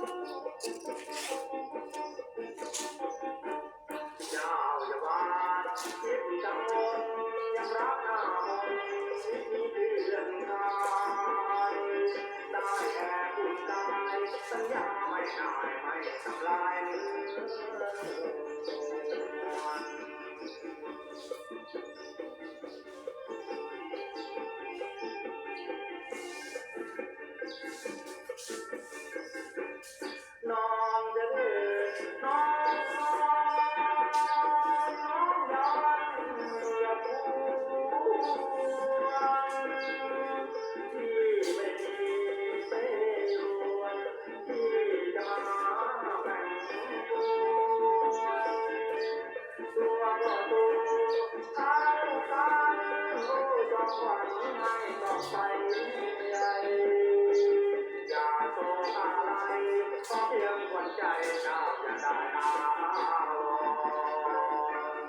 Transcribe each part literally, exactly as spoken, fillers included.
เจ้าอย่าหวาดคิดกังวล ยังรักหน้ามนต์ที่มีเดือนทาน ได้แก่คุณกาย สัญญาไม่ได้ไม่ทำลายเนื้อ น้องเด้อ น้อง น้องย้อนเมื่อควร ที่ไม่มีเสรวน ที่จะมาแบ่งปวน ตัวก็ตัว เขากัน รู้จอมขวัญให้ต้องไปใหญ่ อย่าโศกอะไร ขอเพียงขวัญใจเจ้าอย่าได้อาวรณ์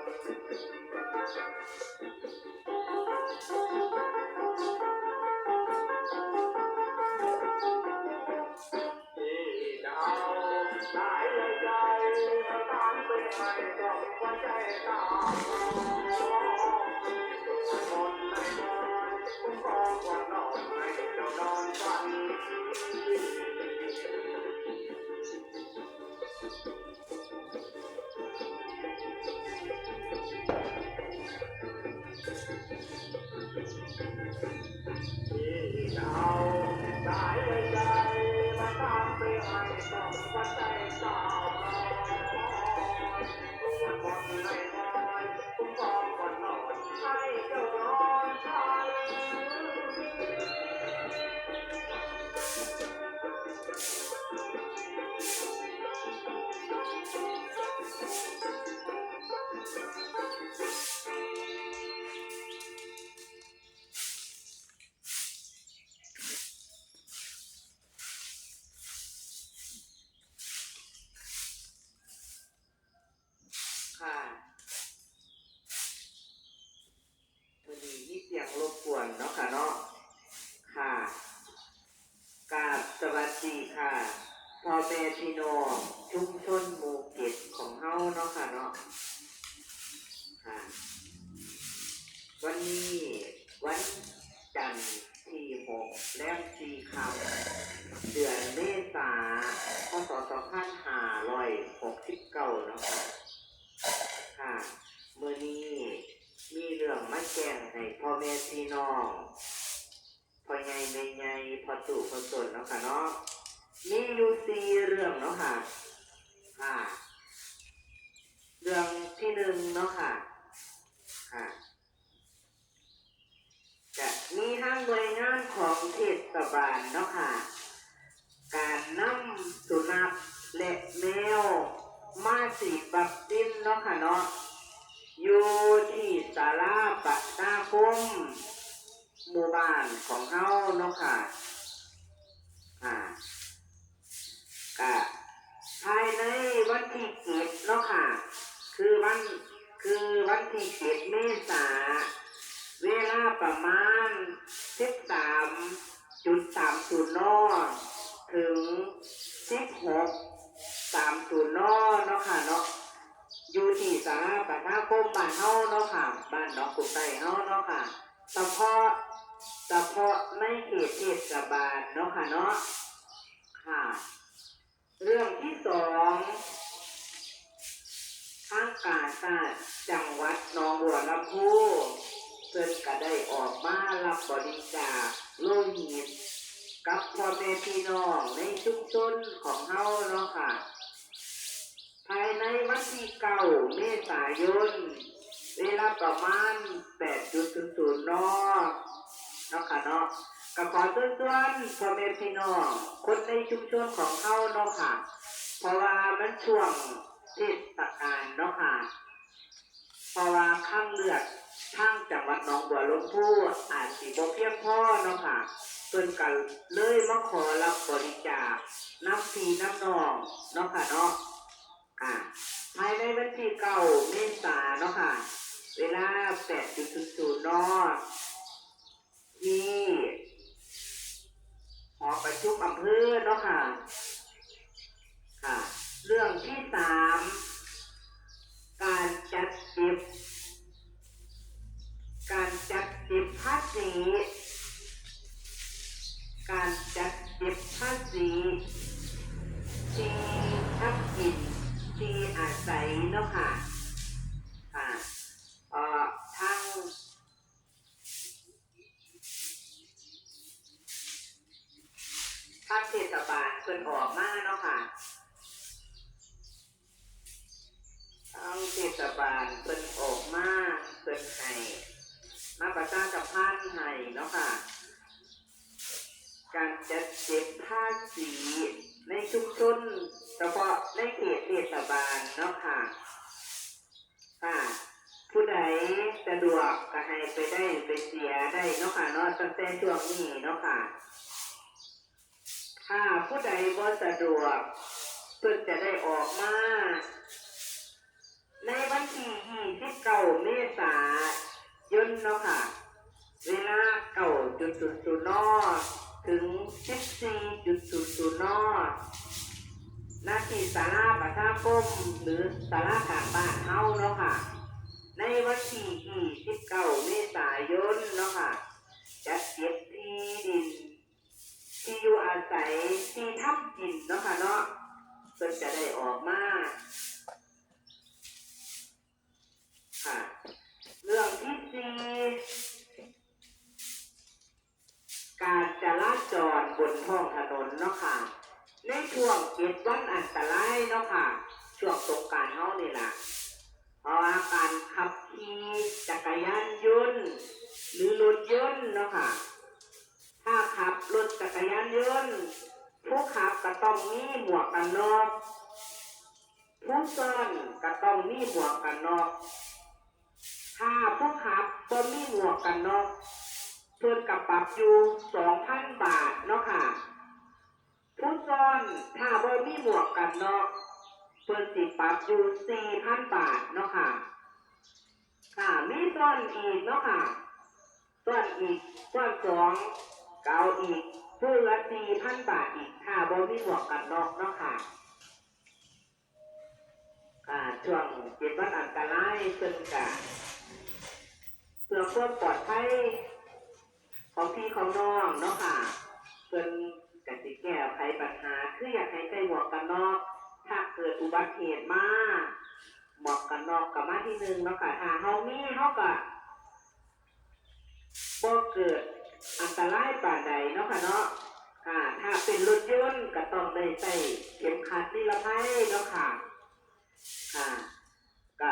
ที่จะเอาสายใยใจ มาตามไปให้ต้องหัวใจตาบอด สวดมนต์ให้พร คุ้มครองก่อนนอน ให้เจ้านอนฝันดี ที่จะเอาสายใยใจ มาตามไปให้ต้องหัวใจตาบอด สวดมนต์ให้พร คุ้มครองก่อนนอน ให้เจ้านอนฝัน ค่ะ พอดีมีเสียงรบกวนเนาะค่ะเนาะ ค่ะ กราบสวัสดีค่ะ พ่อแม่พี่น้องชุมชนหมู่เจ็ดของเฮาเนาะค่ะเนาะ ค่ะ วันนี้วันจันทร์ที่หก แรมสี่ค่ำ เดือนเมษา พ.ศ. สองพันห้าร้อยหกสิบเก้าเนาะค่ะ ค่ะ มื้อนี้มีเรื่องมาแจ้งให้พ่อแม่พี่น้อง พ่อใหญ่แม่ใหญ่ พ่อตู้พ่อโซนเนาะค่ะเนาะ มีอยู่สี่เรื่องเนาะค่ะ ค่ะ เรื่องที่หนึ่งเนาะค่ะ ค่ะ จะมีทางหน่วยงานของเทศบาลเนาะค่ะ การนำสุนัขและแมวมาฉีดวัคซีนเนาะค่ะเนาะ อยู่ที่ศาลาประชาคมหมู่บ้านของเฮาเนาะค่ะ ค่ะ กะภายในวันที่เจ็ดเนาะค่ะ คือวัน คือวันที่เจ็ดเมษา เวลาประมาณสิบสามจุดสามศูนย์ น. ถึงสิบหกสามศูนย์ น. เนาะค่ะเนาะ อยู่ที่ศาลาประชาคมบ้านเฮาเนาะค่ะ บ้านหนองกุไตเฮาเนาะค่ะ เฉพาะ เฉพาะในเขตเทศบาลเนาะค่ะเนาะ ค่ะ เรื่องที่สอง ทางกาชาดจังหวัดหนองบัวลำพู เพิ่นก็ได้ออกมารับบริจาคโลหิต กับพ่อแม่พี่น้องในชุมชนของเฮาเนาะค่ะ ภายในวันที่เก้าเมษายน เวลาประมาณแปดจุดศูนย์ศูนย์ น. เนาะค่ะเนาะ ก็ขอเชิญชวนพ่อแม่พี่น้องคนในชุมชนของเฮาเนาะค่ะ เพราะว่ามันช่วงเทศกาลเนาะค่ะ เพราะว่าคลังเลือดทางจังหวัดหนองบัวลำพูอาจสิบ่เพียงพอเนาะค่ะ เพิ่นก็เลยมาขอรับบริจาคนำพี่นำน้องเนาะค่ะเนาะ อ่า ภายในวันที่เก้าเมษาเนาะค่ะ เวลาแปดจุดศูนย์ศูนย์ น. ที่หอประชุมอำเภอเนาะค่ะ เรื่องที่สาม การจัดเก็บ การจัดเก็บภาษี การจัดเก็บภาษี ที่ทำกิน ที่อาศัยเนาะค่ะ ค่ะ เอ่อ ทาง ทางเทศบาลเพิ่นออกมาเนาะค่ะ ทางเทศบาลเพิ่นออกมา เพิ่นให้ มาประชาสัมพันธ์ให้เนาะค่ะ การจัดเก็บภาษีในชุมชน เฉพาะในเขตเทศบาลเนาะค่ะ ค่ะ ผู้ใดสะดวกก็ให้ไปได้ไปเสียได้เนาะค่ะเนาะ ตั้งแต่ช่วงนี้เนาะค่ะ ถ้าผู้ใดบ่สะดวก เพิ่นจะได้ออกมา ในวันที่ยี่สิบเก้าเมษายนเนาะค่ะ เวลาเก้าจุดศูนย์ศูนย์ น. ถึงสิบสี่จุดศูนย์ศูนย์ น. ณ ที่ศาลาประชาคม หรือศาลากลางบ้านเฮาเนาะค่ะ ในวันที่ยี่สิบเก้าเมษายนเนาะค่ะ จัดเก็บที่ดิน ที่อยู่อาศัย ที่ทำกินเนาะค่ะเนาะ เพิ่นจะได้ออกมา ค่ะ เรื่องที่สี่ การจราจรบนท้องถนนเนาะค่ะ ในช่วงเจ็ดวันอันตรายเนาะค่ะ ช่วงสงกรานต์เฮานี่ล่ะ เพราะว่าการขับขี่จักรยานยนต์ หรือรถยนต์เนาะค่ะ ถ้าขับรถจักรยานยนต์ ผู้ขับก็ต้องมีหมวกกันน็อก ผู้ซ้อนก็ต้องมีหมวกกันน็อก ถ้าผู้ขับบ่มีหมวกกันน็อก เพิ่นก็ปรับอยู่สองพันบาทเนาะค่ะ ผู้ซ้อนถ้าบ่มีหมวกกันน็อก เพิ่นสิปรับอยู่สี่พันบาทเนาะค่ะ ค่ะ มีซ้อนอีกเนาะค่ะ ซ้อนอีก ซ้อนสอง ก็เอาอีก ผู้ละสี่พันบาทอีก ถ้าบ่มีหมวกกันน็อกเนาะค่ะ อ่า ช่วงเจ็ดวันอันตรายเพิ่นกะ เพื่อความปลอดภัยของพี่ของน้องเนาะค่ะ เพิ่นกะสิแก้ไขปัญหา คืออยากให้ใส่หมวกกันน็อก ถ้าเกิดอุบัติเหตุมา หมวกกันน็อกก็มาที่หนึ่งเนาะค่ะ ถ้าเฮามี เฮาก็ บ่เกิดอันตรายปานใดเนาะค่ะเนาะ ค่ะ ถ้าเป็นรถยนต์ก็ต้องได้ใส่เข็มขัดนิรภัยเนาะค่ะ ค่ะ ก็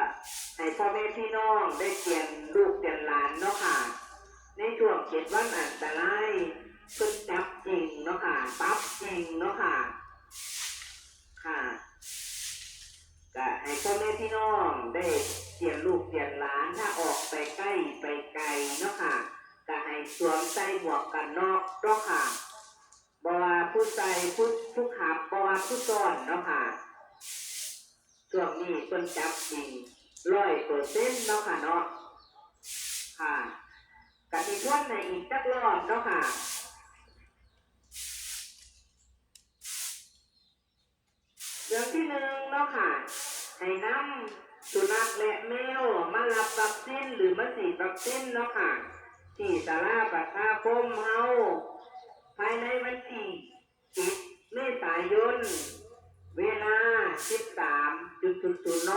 ให้พ่อแม่พี่น้องได้เตือนลูกเตือนหลานเนาะค่ะ ในช่วงเจ็ดวันอันตราย เพิ่นจับจริงเนาะค่ะ ปรับจริงเนาะค่ะ ค่ะ ก็ให้พ่อแม่พี่น้องได้เตือนลูกเตือนหลาน ถ้าออกไปใกล้ไปไกลเนาะค่ะ ก็ให้สวมใส่หมวกกันน็อกเนาะค่ะ บ่ว่าผู้ใส่ ผู้ ผู้ขับ บ่ว่าผู้ซ้อนเนาะค่ะ ช่วงนี้เพิ่นจับจริงร้อยเปอร์เซ็นต์เนาะค่ะเนาะ ค่ะ ก็สิทวนให้อีกจักรอบเนาะค่ะ เรื่องที่หนึ่งเนาะค่ะ ให้นำสุนัขและแมวมารับวัคซีนหรือมาฉีดวัคซีนเนาะค่ะ ที่ศาลาประชาคมเฮา ภายในวันที่เจ็ดเมษายน เวลาสิบสามจุดศูนย์ศูนย์ น.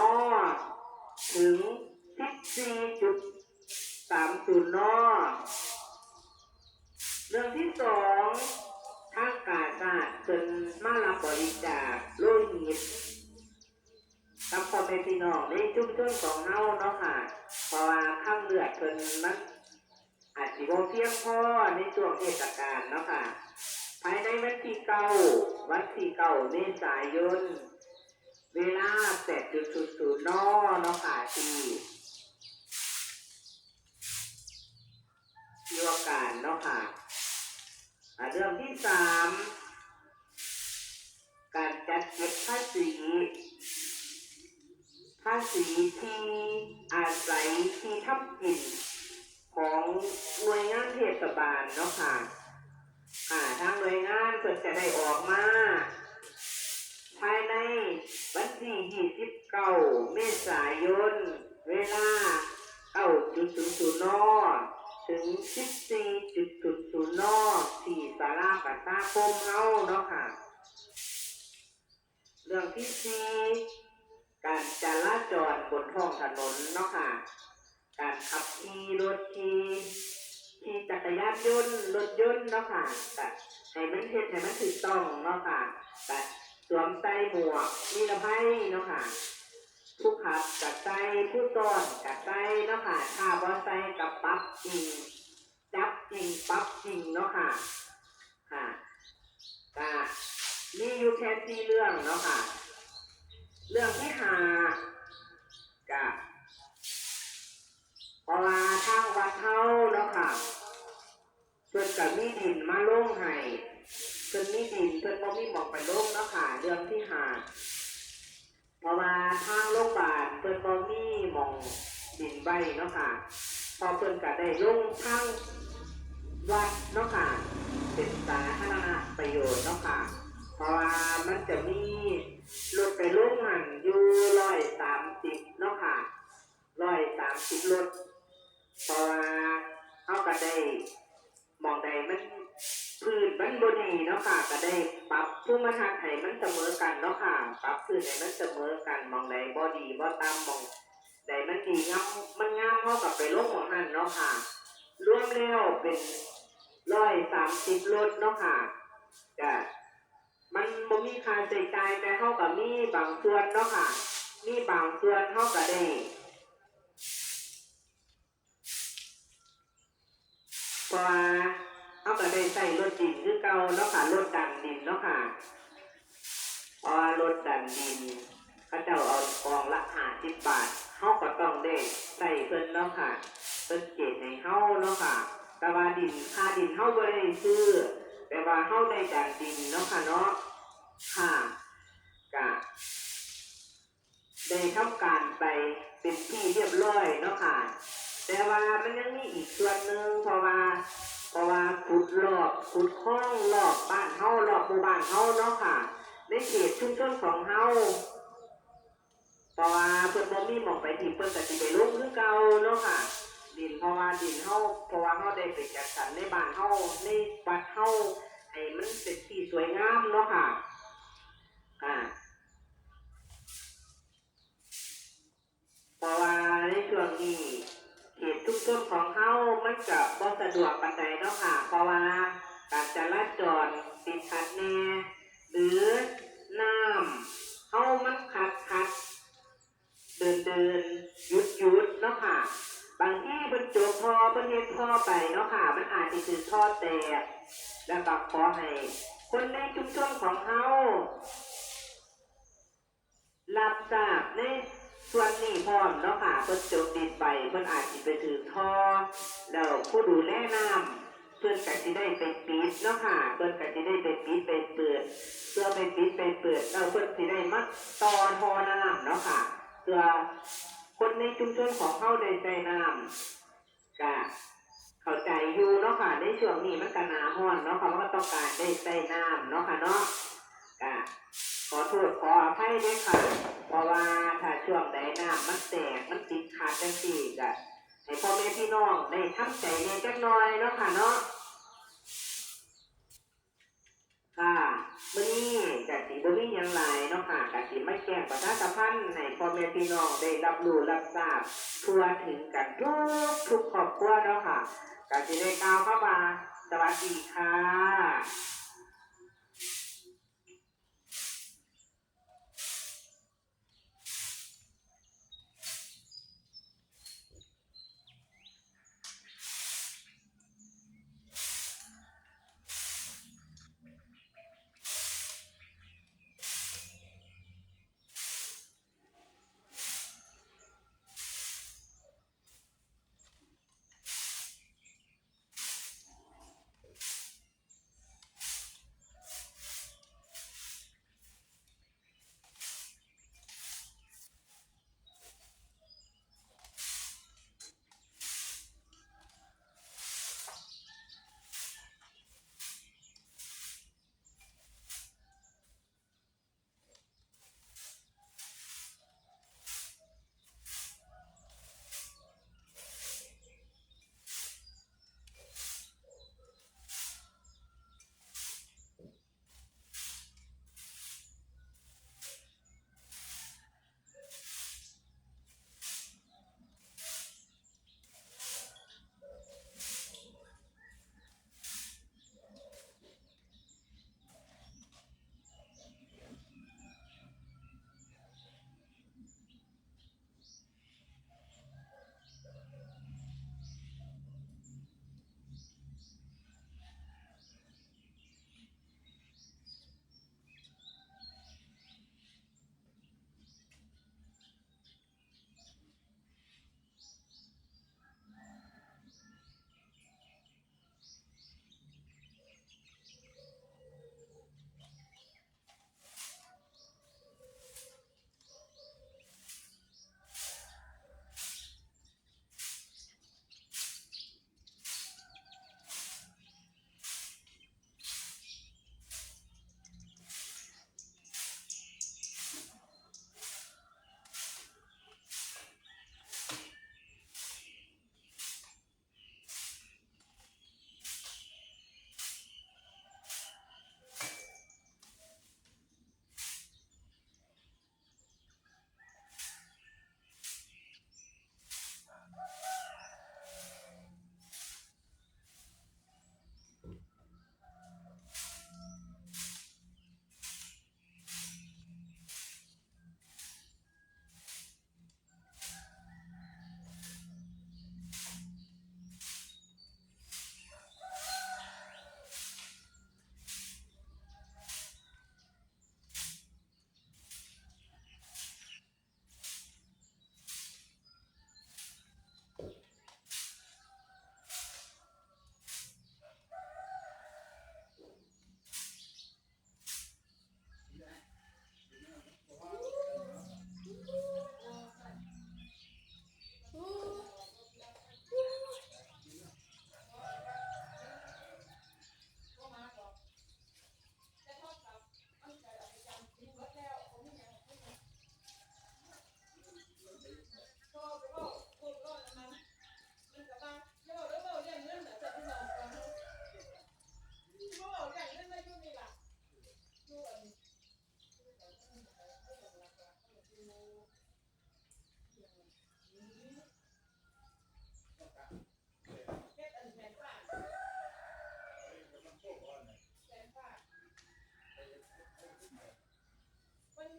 ถึงสิบสี่จุดสามศูนย์ น. เรื่องที่สอง ทางกาชาดเพิ่นมารับบริจาคโลหิต กับพ่อแม่พี่น้องในชุมชนของเฮาเนาะค่ะ เพราะว่าคลังเลือดเพิ่นมันอาจสิบ่เพียงพอในช่วงเทศกาลเนาะค่ะ ภายในวันที่เก้า วันที่เก้าเมษายน เวลาแปดจุดศูนย์ศูนย์ น. เนาะค่ะ ที่ ที่ว่าการเนาะค่ะ อ่า เรื่องที่สาม การจัดเก็บภาษี ภาษีที่อาศัยที่ทำกินของหน่วยงานเทศบาลเนาะค่ะ ค่ะ ทางหน่วยงานเพิ่นจะได้ออกมา ภายใน เก้าเมษายน เวลา เก้าจุดศูนย์ศูนย์ น ถึง สิบสี่จุดศูนย์ศูนย์ น ที่ศาลาประชาคมเฮาเนาะค่ะ เรื่องที่สี่ การจราจรบนท้องถนนเนาะค่ะ การขับขี่รถขี่ ขี่จักรยานยนต์ รถยนต์เนาะค่ะ ก็ให้มันเฮ็ดให้มันถูกต้องเนาะค่ะ ก็สวมใส่หมวกนิรภัยเนาะค่ะ ผู้ขับก็ใส่ ผู้ซ้อนก็ใส่เนาะค่ะ ถ้าบ่ใส่ก็ปรับจริง จับจริง ปรับจริงเนาะค่ะ ค่ะ ก็มีอยู่แค่สี่เรื่องเนาะค่ะ เรื่องที่ห้า ก็ เพราะว่าทางวัดเฮาเนาะค่ะ เพิ่นก็มีดินมาลงให้ เพิ่นมีดิน เพิ่นบ่มีหม่องไปลงเนาะค่ะ เรื่องที่ห้า เพราะว่าทางโรงบาลเพิ่นบ่มีหม่องดินไว้เนาะค่ะ พอเพิ่นก็ได้ลงทางวัดเนาะค่ะ เป็นสาธารณประโยชน์เนาะค่ะ เพราะว่ามันจะมีรถไปลงหั่นอยู่ร้อยสามสิบเนาะค่ะ ร้อยสามสิบรถ เพราะว่าเฮาก็ได้ หม่องใดมัน พื้นมันบ่ดีเนาะค่ะ ก็ได้ปรับภูมิทัศน์ให้มันเสมอกันเนาะค่ะ ปรับพื้นให้มันเสมอกัน หม่องใดบ่ดีบ่ต่ำ หม่องใดมันดีงาม มันงาม เฮาก็ไปลงหม่องนั้นเนาะค่ะ รวมแล้วเป็นร้อยสามสิบรถเนาะค่ะ ก็มันบ่มีค่าใช้จ่าย แต่เฮาก็มีบางส่วนเนาะค่ะ มีบางส่วนเฮาก็ได้ เพราะว่าเฮาก็ได้ใช้รถดินคือเก่าเนาะค่ะ รถดันดินเนาะค่ะ เพราะว่ารถดันดิน เขาเจ้าเอากองละห้าสิบบาท เฮาก็ต้องได้ใช้เพิ่นเนาะค่ะ เพิ่นเกณฑ์ให้เฮาเนาะค่ะ แต่ว่าดิน ค่าดินเฮาบ่ได้ซื้อ แต่ว่าเฮาได้ดันดินเนาะค่ะเนาะ ค่ะ ก็ ได้ทำการไปเป็นที่เรียบร้อยเนาะค่ะ แต่ว่ามันยังมีอีกส่วนหนึ่ง เพราะว่า เพราะว่าขุดรอบ ขุดคลองรอบบ้านเฮา รอบหมู่บ้านเฮาเนาะค่ะ ในเขตชุมชนของเฮา เพราะว่าเพิ่นบ่มีหม่องไปถิ่ม เพิ่นก็สิไปลงคือเก่าเนาะค่ะ ดิน เพราะว่าดินเฮา เพราะว่าเฮาได้ไปจัดสรรในบ้านเฮา ในวัดเฮา ให้มันเป็นที่สวยงามเนาะค่ะ ค่ะ เพราะว่าในช่วงนี้เขตชุมชนของเฮามันก็บ่สะดวกปานใดเนาะค่ะ เพราะว่าการจราจรติดขัดแหน่ หรือน้ำเฮามันขัดขัด เดินเดิน หยุดหยุดเนาะค่ะ บางทีเพิ่นจกท่อ เพิ่นเฮ็ดท่อไปเนาะค่ะ มันอาจสิถืกท่อแตก แล้วก็ขอให้คนในชุมชนของเฮา รับทราบในส่วนนี้พร้อมเนาะค่ะ เพิ่นจกดินไป เพิ่นอาจสิไปถืกท่อ แล้วผู้ดูแลน้ำ เพิ่นก็สิได้ไปปิดเนาะค่ะ เพิ่นก็สิได้ไปปิดไปเปิด เพื่อไปปิดไปเปิด แล้วเพิ่นสิได้มาต่อท่อน้ำเนาะค่ะ เพื่อคนในชุมชนของเฮาได้ใช้น้ำ ก็เข้าใจอยู่เนาะค่ะ ในช่วงนี้มันก็หน้าร้อนเนาะค่ะ มันก็ต้องการได้ใช้น้ำเนาะค่ะเนาะ ก็ขอโทษขออภัยด้วยค่ะ เพราะว่าถ้าช่วงใดน้ำมันแตก มันติดขัดจังซี้ ก็ให้พ่อแม่พี่น้องได้ทำใจแหน่จักหน่อยเนาะค่ะเนาะ ค่ะ มื้อนี้ก็สิบ่มีหยังหลายเนาะค่ะ ก็สิมาแจ้งประชาสัมพันธ์ให้พ่อแม่พี่น้องได้รับรู้รับทราบทั่วถึงกันทุกทุกครอบครัวเนาะค่ะ ก็สิได้กล่าวคำว่า สวัสดีค่ะ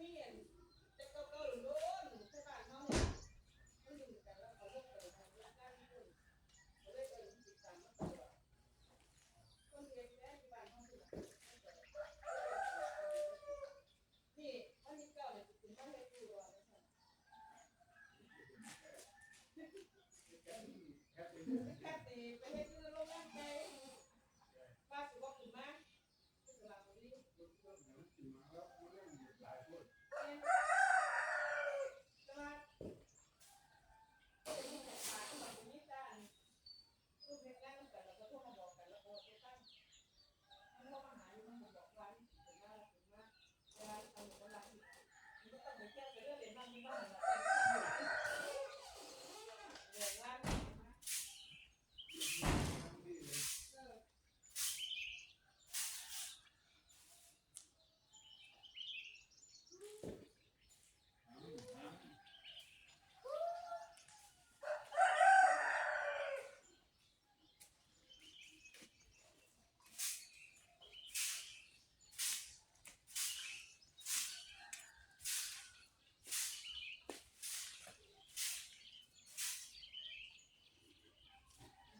นี่แต่เก่าๆโดนๆแต่บ้านเฮาเนี่ยมันอยู่กันแล้วเขาเลิกกันแล้วกันคนก็เลยเออติดตามมาตลอดคนเฮ็ดแท้ที่บ้านเฮาคือนี่วันที่เก้าเนี่ยสิขึ้นมาเฮ็ดอยู่ว่าซั่นคักสิไปเฮ็ดอยู่โรงงานไก่ว่าสิบ่ขึ้นมา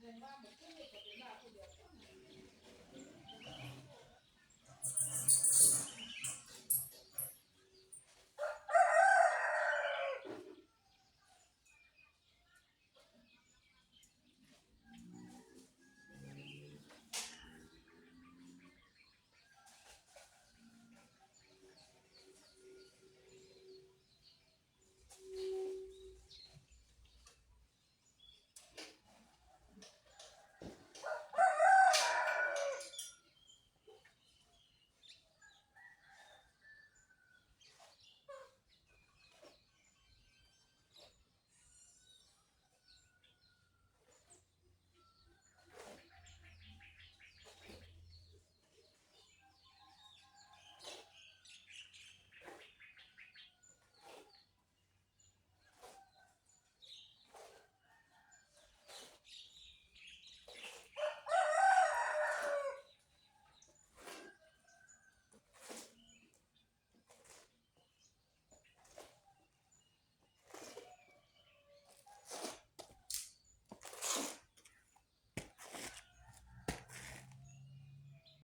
เรียนว่ามันขึ้น